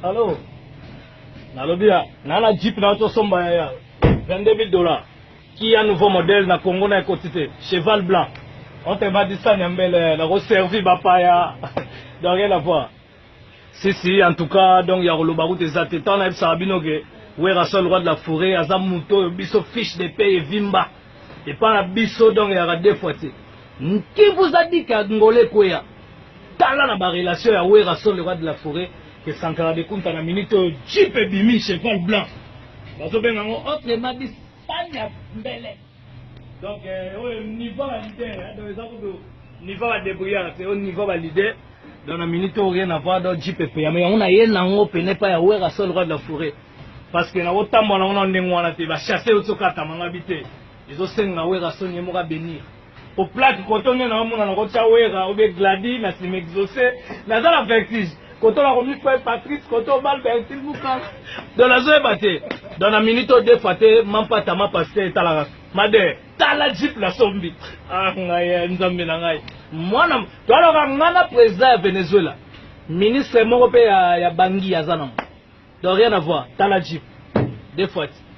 Allo nalobi ya na na jeep na tosomba ya ya 22 000 dollars Kia nouveau modèle na Congo na ekoti te cheval blanc autrement dit sani ya mbele nako servi bapaya donc rien à voir. Si si en tout cas donc ya koloba kutu eza te ntango nayebisaka bino ke Werrason roi de la forêt aza moto oyo biso fiche de paie evimba epa na biso donc eyaka deux fois te. Qui vous a dit que Angola ekweya? Tala na ba relation ya Werrason le roi de la forêt que Sankara de Kunta na minute oyo jeep ebimi cheval blanc bazobenga yango autrement dit sani ya mbele. Donc oyo niveau ba leader donc eza kutu niveau ba débrouillard te, oyo niveau ba leader. Donc na minute oyo rien à voir, donc jeep epeya mais yango na ye nango pene pa ya Werrason le roi de la forêt parce que nakotambola nango na ndenge wana te, ba chasser oyo tokatama nga bi te, ezosenga Werrason ye moko abenir po plaque koto nde naomona nakotia Wera obe Glady na nsima exaucé, naza na vertige koto nakomi frère Patrice koto bal Bertil Mukala, donc nazoyeba te. Donc na minute oyo deux fois te mampata ma pasteur etalaka made tala jeep nasombi ah ngai nzambe na ngai mwana toaloka ngai na président ya Venezuela ministre moko mpe ya bangi aza nango, donc rien à voir. Tala jeep deux fois te.